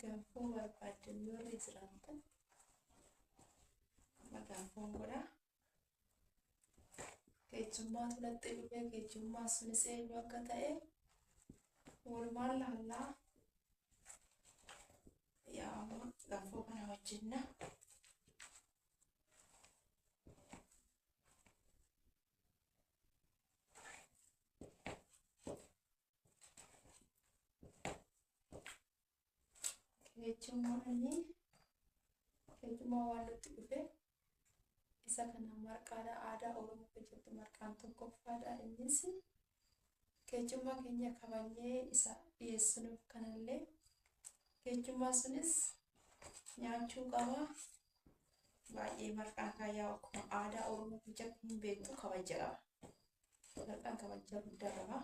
Gaanfoo barbaaddan warri jiraattan gaanfoon godha. Keessummaatu natti dhufe, keessummaan sunis eenyu akka ta'e walumaan laallaa. Yaa amma gaanfoo kana hojjenna. Keessummaa waan nutti dhufe isa kana marqaadha. Aadaa Oromoo keessatti marqaan tokkoffaadha. Innis keessummaa keenya kabajnee isa dhiyeessinuuf kanallee keessummaa sunis nyaachuu qaba. Baay'ee marqaan kaayyaa akkuma aadaa Oromoo keessatti hin beektu kabaja qaba. Marqaan kabaja guddaa qaba.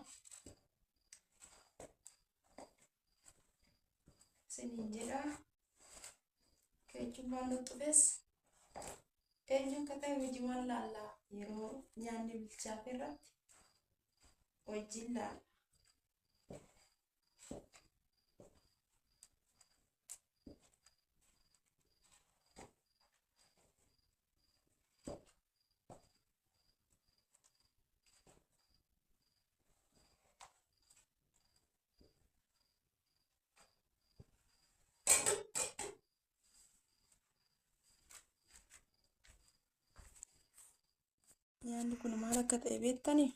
Isiniin jedha. Keessummaan nutti dhufes eenyu akka ta'e hojiiwwan laallaa yeroo nyaanni bilchaate irratti wajjin laalla. Nyaanni kun maal akka ta'e beektanii?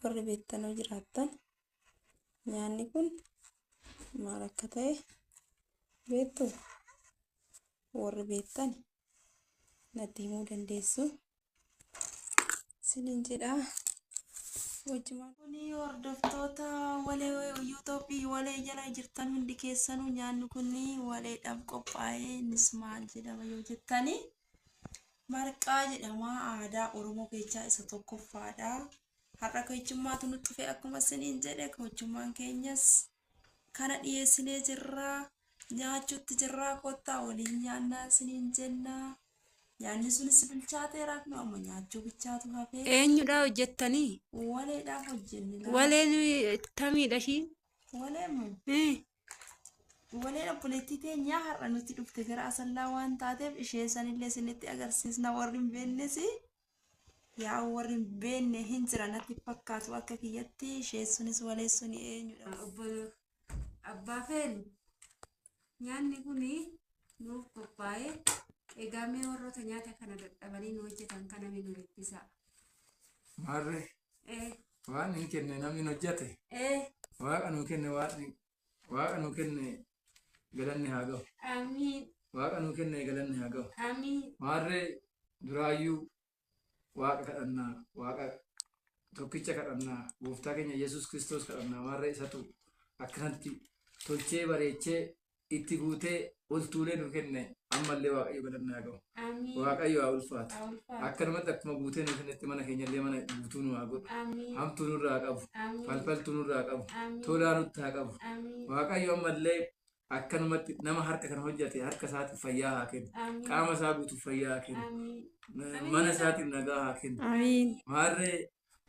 Warri beektan yoo jiraattan nyaanni kun maal akka ta'e beektuu? Warri beektan natti himuu dandeessu. Isiniin jedha. Kuni hordoftoota walee yuutuubii walee jala jirtan hundi keessanuu nyaanni kun waleedhaaf qophaa'ee innis maal jedhama yoo jettanii marqaa jedhama. Aadaa Oromoo keessaa isa tokkoffaadha. Har'a keessummaatu nutti dhufe akkuma isiniin jedhe keessummaan keenyas kana dhiyeessinee jirra. Nyaachuutti jirra, kottaa waliin nyaannaa isiniin jenna. Nyaanni sunis bilchaateera, nu amma nyaachuu bichaatu hafee. Eenyudha hojjettanii? Waleedhaaf hojjenne. Waleen tamiidha ishii? Waleen waleen obboleettii teenyaa har'a nutti dhufte gara Asallaa waan taateef ishee sanillee isinitti agarsiisna warri hin beeknes. Yaa warri hin beekne hin jira natti fakkaatu akka kiyyatti ishee sunis walee suni eenyudha. Obbo Abbaa Feenu nyaanni kun nuuf qophaa'ee egaa mee warroota nyaata kana dadhabanii nu hojjetan kana mee nu eebbisaa. Maarree waan hin kenne namni hin hojjete waaqa nuu kenne waaqa nuu kenne galanni haa ga'u. Amiin. Waaqa nuu kenne galanni haa ga'u. Amiin. Maarree duraayyuu waaqa kadhannaa, waaqa tokkicha kadhannaa, gooftaa keenya Yesuus Kiristoos kadhannaa. Maarree isatu akkanatti tolchee bareechee itti guutee ol tuulee nu kenne ammallee Waaqayyo galanni haa ga'u. Amiin. Waaqayyo haa ulfaatu. Haa ulfaatu. Akkanumatti akkuma guutee nu kennetti mana keenyallee mana guutuu nu haa godhu. Amiin. Hamtuu nurraa haa qabu. Amiin. Falfaltuu nurraa haa qabu. Amiin. Tolaa nutti haa qabu. Amiin. Waaqayyo ammallee akkanumatti nama harka kana hojjate harka isaatiif fayyaa haa kennu. Amiin. Qaama isaa guutuuf fayyaa haa kennu. Amiin. Mana isaatiif nagaa haa kennu. Amiin. Maarree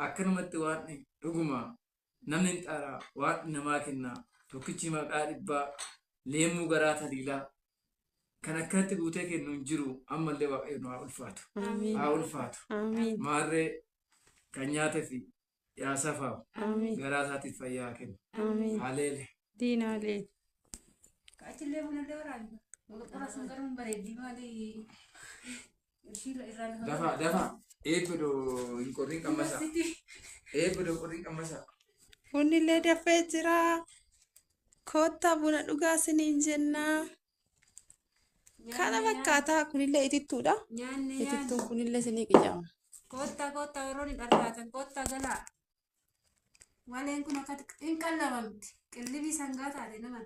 akkanumatti waan dhuguma namni hin xaaraa waan namaa kenna tokkichi maqaa dhibbaa leemmuu garaa taliilaa kan akkanatti guutee kennu hin jiru ammallee Waaqayyo nu haa ulfaatu. Amiin. Haa ulfaatu. Amiin. Maarree kan nyaatee fi yaa safaaf Amiin. garaa isaatiif fayyaa haa kennu. Amiin. Haleele. Diinaalee. Achillee bunallee waraabba. Qora sun garuu hin bareeddi maali? Ishii irraa lafa. Dafa dafa eebbidoo hin qorriin qammasaa. Eebbidoo qorriin qammasaa. Bunni dafee jira. Kottaa buna dhugaa isiniin jenna. Kana fakkaataa kunillee itittuudha. Nyaanne nyaanne. Itittuun kunillee isinii qicama. Koottaa koottaa yeroo hin dharraatan koottaa galaa. Waleen kun akka hin qallamamti. Qillibii sangaa taate nama.